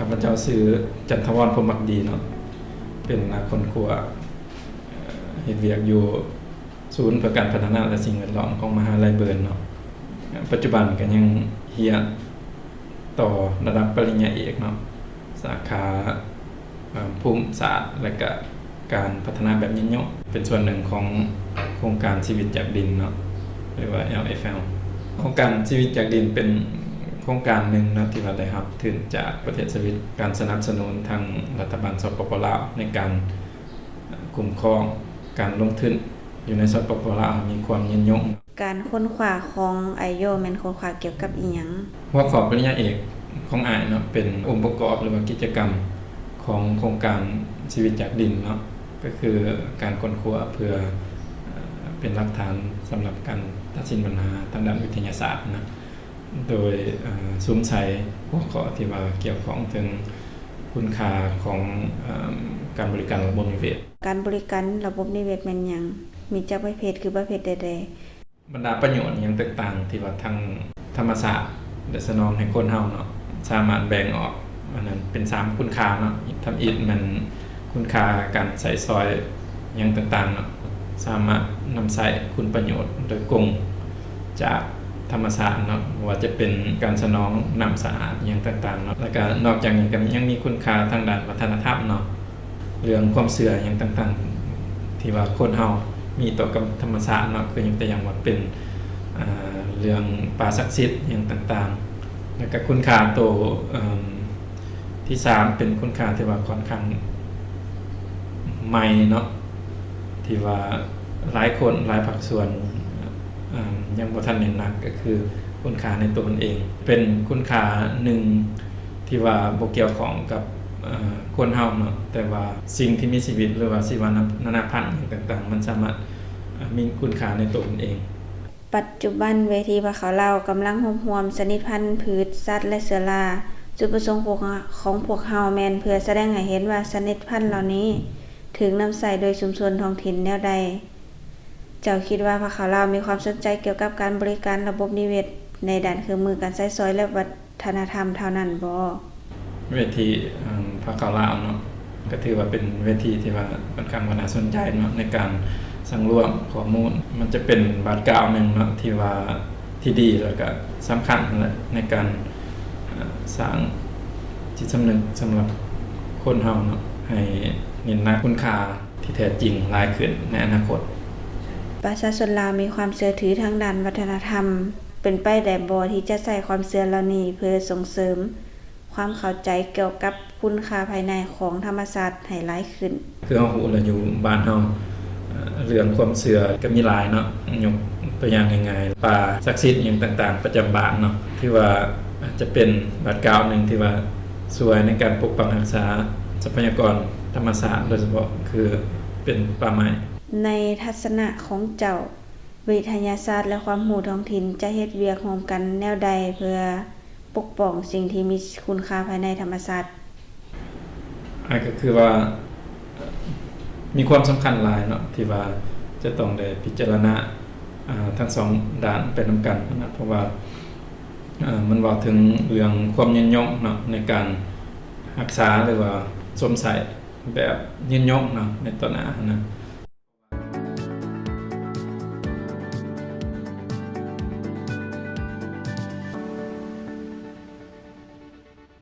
ຂ້າພະເຈົ້າຊື່ ຈັນທະວອນ ພົມພັກດີເນາະ ເປັນນັກຄົ້ນຄວ້າ ເຮັດວຽກຢູ່ສູນເພື່ອການພັດທະນາ ແລະ ສິ່ງແວດລ້ອມຂອງມະຫາໄລເບີນເນາະ. ປັດຈຸບັນກໍຍັງຮຽນຕໍ່ລະດັບປະລິນຍາເອກເນາະ ສາຂາ ເອີ່ມ ພູມສາດ ແລະກະການພັດທະນາແບບຍືນຍົງ ເປັນສ່ວນໜຶ່ງຂອງໂຄງການຊີວິດຈາກດິນເນາະ ຫຼືວ່າ ແອລເອັຟແອລ. ໂຄງການຊີວິດຈາກດິນເປັນໂຄງການໜຶ່ງເນາະ ທີ່ວ່າໄດ້ຮັບທຶນຈາກປະເທດສະວິດ ການສະໜັບສະໜູນທາງລັດຖະບານ ສປປ ລາວ ໃນການຄຸ້ມຄອງການລົງທຶນຢູ່ໃນ ສປປ ລາວ ໃຫ້ມີຄວາມຍືນຍົງ. ການຄົ້ນຄວ້າຂອງອ້າຍໂຢແມ່ນຄົ້ນຄວ້າກ່ຽວກັບອີ່ຫຍັງ? ຫົວຂໍ້ປະລິນຍາເອກຂອງອ້າຍເນາະ ເປັນອົງປະກອບ ຫຼືວ່າກິດຈະກຳຂອງໂຄງການຊີວິດຈາກດິນເນາະ ກໍຄືການຄົ້ນຄວ້າເພື່ອ ເອີ່ ເປັນຫຼັກຖານສຳລັບການຕັດສິນບັນຫາທາງດ້ານວິທະຍາສາດນະ ໂດຍ ເອີ່ ສຸມໃສ່ຫົວຂໍ້ທີ່ວ່າກ່ຽວຂ້ອງເຖິງຄຸນຄ່າຂອງ ເອີ່ມ ການບໍລິການລະບົບນິເວດ. ການບໍລິການລະບົບນິເວດແມ່ນຫຍັງ? ມີຈັກປະເພດ ຄືປະເພດໃດໆ? ບັນດາປະໂຫຍດຫຍັງຕ່າງໆ ທີ່ວ່າທາງທຳມະຊາດໄດ້ສະໜອງໃຫ້ຄົນເຮົາເນາະ ສາມາດແບ່ງອອກ ອັນນັ້ນເປັນສາມຄຸນຄ່າເນາະ. ທຳອິດແມ່ນຄຸນຄ່າການໃຊ້ສອຍຫຍັງຕ່າງໆເນາະ ສາມາດນຳໃຊ້ຄຸນປະໂຫຍດໂດຍກົງຈາກທຳມະຊາດເນາະ ບໍ່ວ່າຈະເປັນການສະໜອງນ້ຳສະອາດຫຍັງຕ່າງໆເນາະ. ແລ້ວກະນອກຈາກນີ້ກະຍັງມີຄຸນຄ່າທາງດ້ານວັດທະນະທຳເນາະ ເລື່ອງຄວາມເຊື່ອຫຍັງຕ່າງໆ ທີ່ວ່າຄົນເຮົາມີຕໍ່ກັບທຳມະຊາດເນາະ ຄືຍົກຕົວຢ່າງວ່າເປັນ ເອີ່ ເລື່ອງປ່າສັກສິດຫຍັງຕ່າງໆ. ແລ້ວກະຄຸນຄ່າໂຕ ເອີ່ມ ທີສາມ ເປັນຄຸນຄ່າທີ່ວ່າຂ້ອນຂ້າງໃໝ່ເນາະ ທີ່ວ່າຫຼາຍຄົນ ຫຼາຍພາກສ່ວນ ເອີ່ມ ຍັງບໍ່ທັນເນັ້ນໜັກ ກໍຄືຄຸນຄ່າໃນໂຕມັນເອງ ເປັນຄຸນຄ່າໜຶ່ງ ທີ່ວ່າບໍ່ກ່ຽວຂ້ອງກັບ ເອີ່ ຄົນເຮົາເນາະ ແຕ່ວ່າສິ່ງທີ່ມີຊີວິດ ຫຼືວ່າຊີວະນາ ນານາພັນຫຍັງຕ່າງໆ ມັນສາມາດ ເອີ່ ມີຄຸນຄ່າໃນໂຕມັນເອງ. ປັດຈຸບັນເວທີພາເຂົ້າລາວກຳລັງຮວບຮວມຊະນິດພັນພືດ, ສັດ ແລະ ເຊື້ອລາ. ຈຸດປະສົງຂອງພວກເຮົາແມ່ນເພື່ອສະແດງໃຫ້ເຫັນວ່າຊະນິດພັນເຫຼົ່ານີ້ຖືກນຳໃຊ້ໂດຍຊຸມຊົນທ້ອງຖິ່ນແນວໃດ? ເຈົ້າຄິດວ່າພາເຂົ້າລາວມີຄວາມສົນໃຈກ່ຽວກັບການບໍລິການລະບົບນິເວດໃນດ້ານເຄື່ອງມືການໃຊ້ສອຍ ແລະ ວັດ ທະນະທຳເທົ່ານັ້ນບໍ່? ເວທີ ເອີ່ມ ພາເຂົ້າລາວເນາະ ກໍຖືວ່າເປັນເວທີທີ່ວ່າຂ້ອນຂ້າງວ່າໜ້າສົນໃຈເນາະ ໃນການສັງລວມຂໍ້ມູນ. ມັນຈະເປັນບາດກ້າວໜຶ່ງເນາະ ທີ່ວ່າ ທີ່ດີ ແລ້ວກະສຳຄັນຫັ້ນແຫຼະ ໃນການ ເອີ່ ສ້າງຈິດສຳນຶກສຳລັບຄົນເຮົາເນາະ ໃຫ້ເນັ້ນໜັກຄຸນຄ່າ ທີ່ແທ້ຈິງຫຼາຍຂຶ້ນໃນອະນາຄົດ. ປະຊາຊົນລາວມີຄວາມເຊື່ອຖືທາງດ້ານວັດທະນະທຳ, ເປັນໄປໄດ້ບໍ່ທີ່ຈະໃຊ້ຄວາມເຊື່ອເຫຼົ່ານີ້ເພື່ອສົ່ງເສີມຄວາມເຂົ້າໃຈກ່ຽວກັບຄຸນຄ່າພາຍໃນຂອງທຳມະຊາດໃຫ້ຫຼາຍຂຶ້ນ? ຄືເຮົາຮູ້ແລ້ວ ຢູ່ບ້ານເຮົາ ເລື່ອງຄວາມເຊື່ອກໍມີຫຼາຍເນາະ, ຍົກຕົວຢ່າງງ່າຍໆ ປ່າສັກສິດຫຍັງຕ່າງໆ ປະຈຳບ້ານເນາະ, ຖືວ່າອາດຈະເປັນບາດກ້າວໜຶ່ງທີ່ວ່າຊ່ວຍໃນການປົກປັກຮັກສາຊັບພະຍາກອນທຳມະຊາດ ໂດຍສະເພາະຄື ເປັນປ່າໄມ້. ໃນທັດສະນະຂອງເຈົ້າ, ວິທະຍາສາດ ແລະ ຄວາມຮູ້ທ້ອງຖິ່ນຈະເຮັດວຽກຮ່ວມກັນແນວໃດເພື່ອປົກປ້ອງສິ່ງທີ່ມີຄຸນຄ່າພາຍໃນທຳມະຊາດ? ອາ ກໍຄືວ່າ ມີຄວາມສຳຄັນຫຼາຍເນາະ ທີ່ວ່າຈະຕ້ອງໄດ້ພິຈາລະນາ ອາ ທັງສອງດ້ານໄປນຳກັນນະ, ເພາະວ່າ ອາ ມັນເວົ້າເຖິງເລື່ອງຄວາມຍືນຍົງເນາະ ໃນການຮັກສາ ຫຼືວ່າຊົມໃຊ້ ແບບຍືນຍົງເນາະ ໃນຕໍ່ໜ້າຫັ້ນນະ.